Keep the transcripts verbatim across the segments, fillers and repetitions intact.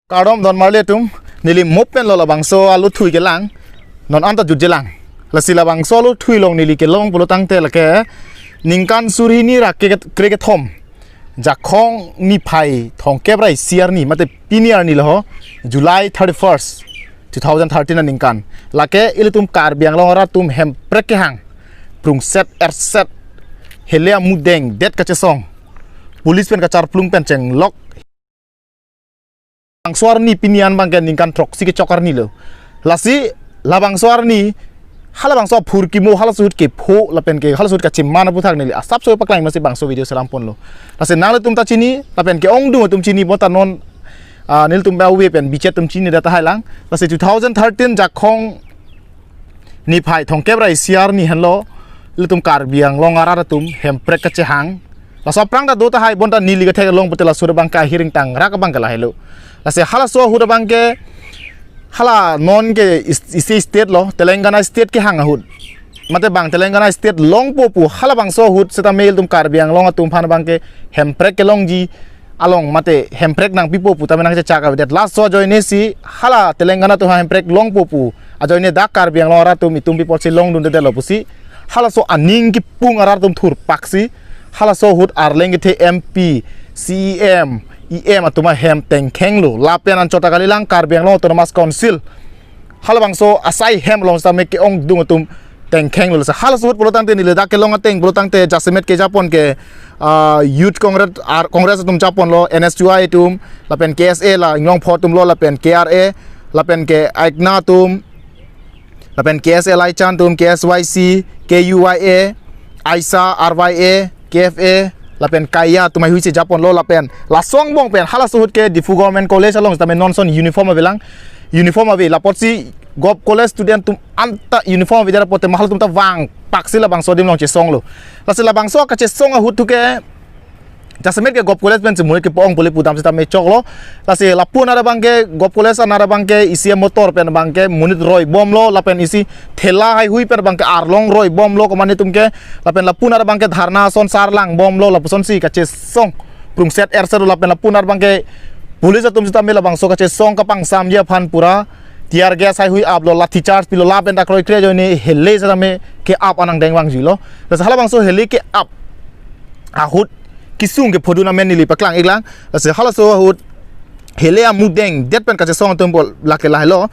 Kardom don marli atum, neli mo pen lo labangso aluthui kelang, non anta jutjelang. Lasi labangso aluthui along neli kelong pulo tangte lake, ningkan suri hini ra kre-, krekethom, Jakhong niphai thomkep ra isi arni, mate pini arni lo ho, July thirty-first, two thousand thirteen aningkan. Lake ilitum Karbi Anglong arat atum hemprek kehang, prungset erset, hele amudeng det kachesong, police pen kacharplung pen chenglok. Labangso arni pini an abangke ningkan throksi kechok arni lo. Lasi labangso arni, halabangso aphurkimo, halaso ahut kepho lapen ke halaso ahut kacheman aphuthak neli asapso paklang masi bangso video selam ponlo. Lasi nanglitum ta chini lapen ke ongdung atum chini bonta non, ah, nelitum ba ave pen bichet atum chini data hailang. Lasi two thousand thirteen Jakhong niphai thomkep ra isi arni henlo, ilitum Karbi Anglong arat atum hemprek kachehang. Laso aphrang ta do tahai, bonta neli kethek long pute laso ahut abangke ahiring tang rak abangke lahelo. Lasi halaso ahut abangke hala non ke is-, isi state lo, Telangana state kehang ahut. Mate bang Telangana state longpo pu halabangso ahut setame ilitum Karbi Anglong atum aphan abangke hemprek kelongji along mate hemprek nangpipo pu tame nangchechak avedet. Laso ajoine si hala Telangana atum aphan hemprek longpo pu ajoine dak Karbi Anglong arat atum itum pi apotsi longdundedetlo pusi, halaso aning kipung arat atum thurpaksi, halaso ahut arleng kethe M P, C E M, E M atum ahem tengkhenglo. Lapen anchot ta kalilang, Karbi Anglong Autonomous Council halabangso asai hem along setame ke-ongdung atum tengkhenglo. Lasi halaso ahut pulo tangte neli dak kelong ateng pulo tangte jasemet kejapon ke, ah, Youth Congress, ar-, Congress atum japonlo, N S Y atum, lapen K S A la Inglongpho atumlo, lapen K R A, lapen ke AIKNA atum, lapen K S L I Chan atum, K S Y C, K U Y A, AISA, R Y A, K F A, lapen KAYA atum haihui si japonlo, lapen laso angbong pen halaso ahut ke Diphu Government College along setame non ason uniform avelang, uniform ave, lapotsi Govt College student atum anta uniform avedet apot ma halatum ta vangpaksi labangso adim along chesonglo. Lasi labangso kachesong ahut thu ke jasemet ke Govt College pensi monit kepo-ong pule pudam setame choklo. Lasi lapu arat abangke, Govt College arat abangke isi amotor pen abangke monit roibomlo, lapen isi thela haihui pen abangke arlong roibomlo, komat atum ke, lapen lapu arat abangke dharna ason sar langbomlo, lapusonsi kachesong prungset erset lo. Lapen lapu arat abangke police atum setame labangso kachesong kapangsamji aphan pura tear gas haihui aplo, lathi charge pilo, lapen ta kroikre ajoine hele setame ke-ap anang dengvangjuilo. Lasi halabangso hele ke-ap ahut kesung kephodun amen neli paklang-iklang. Lasi halaso ahut hele amudeng det pen kachesong atum pulo lake lahelo: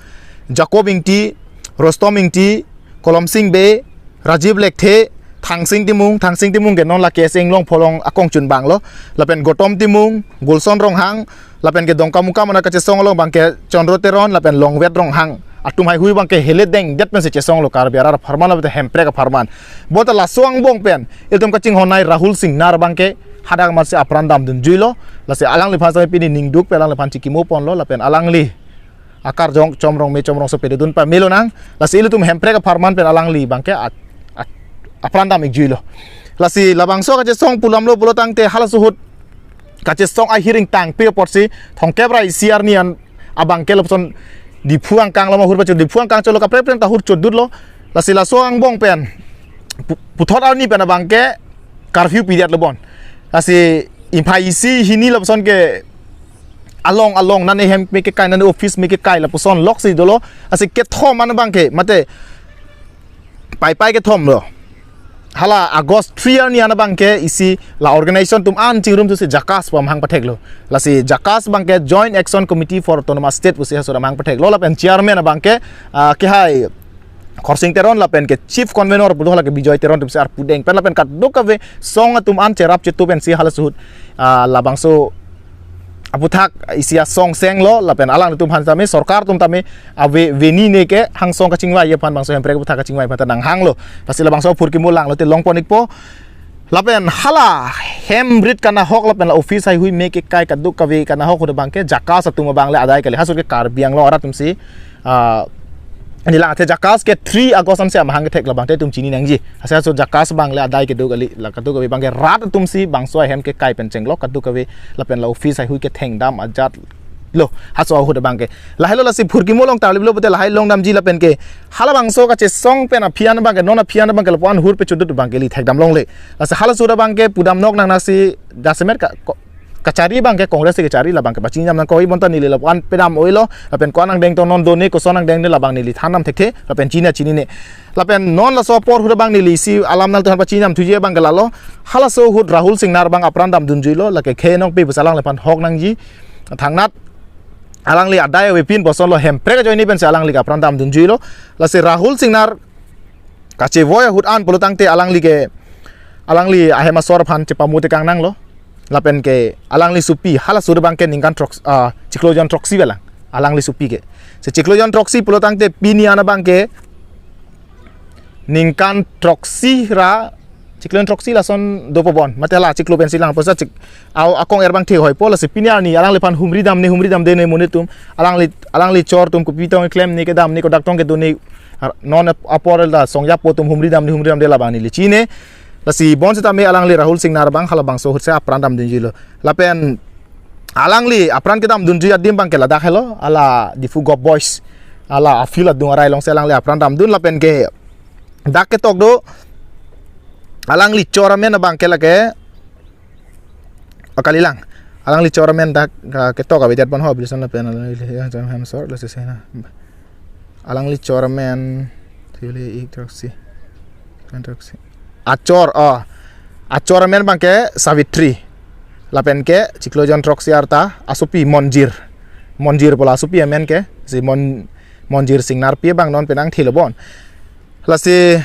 Jacob Ingti, Rostom Ingti, Kolomsing Bey, Rajiv Lekthe, Thangsing Timung, Thangsing Timung ke non la K S A Inglongpho along akongchunbanglo, lapen Gotom Timung, Gulson Ronghang, lapen ke Dongkamukam anak kachesong along abangke Chandra Teron lapen Longvet Ronghang atum haihui abangke hele dengdet pensi chesonglo, Karbi arat apharman lapen hemprek apharman. Bonta laso angbong pen ilitum kachinghon-ai Rahul Singnar abangke hadak amatsi apran damdunjuilo. Lasi alangliphan setame pini ningduk pen alangliphan chikimo ponlo, lapen alangli akarjong Chomrong me Chomrongso pedodun pamelo nang. Lasi ilitum hemprek apharman pen alangli abangke at-, at-, apran dam-ikjuilo. Lasi labangso kachesong pulamlo pulo tangte halaso ahut kachesong ahiring tangpi apotsi thomkep ra isi arni an abangke lapuson Diphu angkang lo ma ahut pachot, Diphu angkang cholo, kaprek prek ta ahut chodutlo. Lasi laso angbong pen pu-, puthot arni pen abangke curfew pidetlo bon. Lasi niphai isi hini lapuson ke along along nane hem me kekai, nane office me kekai lapuson loksi dolo. Lasi kethom an abangke mate paipai kethomlo. Hala August three arni an abangke isi la organization atum an chingrum thusi JACAS pu amahang patheklo. Lasi JACAS abangke Joint Action Committee for Autonomous State pusi halaso amahang patheklo, lapen chairman abangke, ah, kehai Khorsing Teron lapen ke chief convener pulo hala ke Bijoy Teron atumsi arpu deng pen lapen kadokave song atum an cherap chetu pensi halaso ahut, ah, labangso aphuthak isi asong senglo, lapen alangtum aphan tame, sorkar atum tame ave venine ke hangsong kachingvai aphan, bangso hemprek aphuthak kachingvai aphan ta nanghanglo. Lasi labangso aphurkimo langlote longpon-ikpo. Lapen hala hem rit kanahok lapen la office haihui me kekai kadokave kanahok ahut abangke JACAS atum abang le adai kali, halaso ahut ke Karbi Anglong arat atumsi, ah, neli lang athe JACAS ke three August ansi amahang kethek labangte itum chini nangji. Ase halaso JACAS abang le adai kedo kali, la kadokave abangke rat atumsi bangso ahem kekai pen chenglok kadokave lapen la office haihui kethengdam ajatlo halaso ahut abangke. Lahelo, lasi phurkimo along tarliplo pute lahai longdamji lapen ke halabangso kachesong pen aphi an abangke, non aphi an abangke lapu-an ahut pachodut abangke ili thekdam longle. Lasi halaso ahut abangke pudam nok nang nasi jasemet ka ko-, kachari abangke Congress si kachari, labangke pachinam nangkok, bonta neli lapu-an pedam oilo, lapen ko-an angdeng tong non done, koson angdeng ne, labang neli than nam thekthe, lapen chini chinine. Lapen non laso apor ahut abang neli isi alam nanglitum aphan pachinam thuji abangke lalo, halaso ahut Rahul Singnar abang apran damdunjuilo, lake khei nongpi pusi alangliphan hok nangji, thangnat alangli adai avepin bosonlo, Hemprek ajoine pensi alangli ke apran damdunjuilo. Lasi Rahul Singnar kachevoi ahut an pulo tangte alangli ke, alangli ahem asor aphan chepamu tekang nanglo. Lapen ke alangli sopi, halaso ahut abangke ningkan throk, ah, chiklo jon throksi velang alangli sopi ke. Si chiklo jon throksi pulo tangte pini an abangke ningkan throksi ra, chiklo jon throksi lason dopo bon, mate hala chiklo pensi lang, posa chik, au akong er abang thek hoipo, lasi pini arni alangliphan humri damne, humri damdene monit atum, alangli, alangli chor atum kopi tong klemne, kedamne, kodak tong kedone, ar-, non ap-, apor el da songja po atum humri damne, humri damde, labang neli chine. Lasi bonsitame alangli Rahul Singnar abang halabangso ahutsi apran damdunjuilo. Lapen alangli apran kedamdunji adim abangke ladak helo, hala Diphu Govt. Boys, hala afield adung arai alongsi alangli apran damdun, lapen ke dak ketok do, alangli chor amen abangke lake, oh, kalilang. Alangli chor amen dak, ah, ketok avedet pon ho, Bilson lapen alangli, ya, jam ham sor, lasi sena. Alangli chor amen, thili ik throksi, kan throksi. Achor, oh. Achor amen abangke Savitri. Lapen ke chiklo jon throksi arta asopi Monjir. Monjir pulo asopi amen ke, si Mon-, Monjir Singnarpi abang non penang thilo bon. Lasi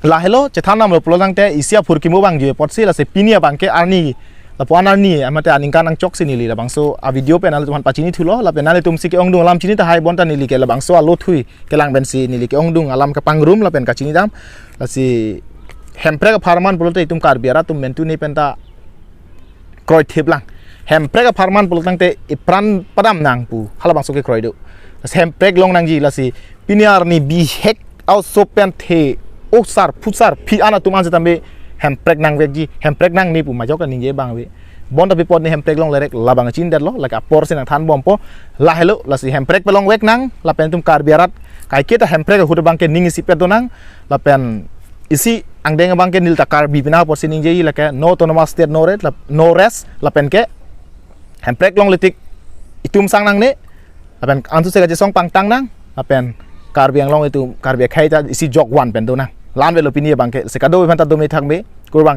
lahelo chethan damlo pulo tangte isi aphurkimo abang jui apotsi, lasi pini abangke arni, lapu-an arni, amate aningkan angchoksi neli labangso avideo pen nanglitum aphan pachini thulo, lapen nanglitumsi ke-ongdung alam chini tahai, bonta neli ke labangso alo thui kelang pensi neli ke-ongdung alam kepangrum lapen kachini dam. Lasi Hemprek apharman pulote itum Karbi arat atum mentu ne penta kroithip lang. Hemprek apharman pulo tangte ipran padam nang pu halabangso kekroi do. Lasi Hemprek long nangji, lasi pini arni bihek aoso pen the, osar phusar phi an atum an sitame Hemprek nangvekji, Hemprek nangne pu majok aningje abang ave. Bonta pi apot ne Hemprek longle rek, labang chindetlo, lake aporsi nangthan bompo. Lahelo, lasi Hemprek pelongvek nang, lapen itum Karbi arat kaiketa Hemprek ahut abangke ning isipet do nang, lapen isi angdeng abangke neli ta Karbi pina apotsi ningjeji, lake no autonomous state, no rest, lap-, no rest, lapen ke Hemprek longle tik itum sang nangne, lapen ansu se kachesong pangtang nang, lapen Karbi Anglong itum, Karbi akhei ta isi jok van pen do nang. La-an avelo pini abangke, si kado-an aphanta dome thakme, kurvang.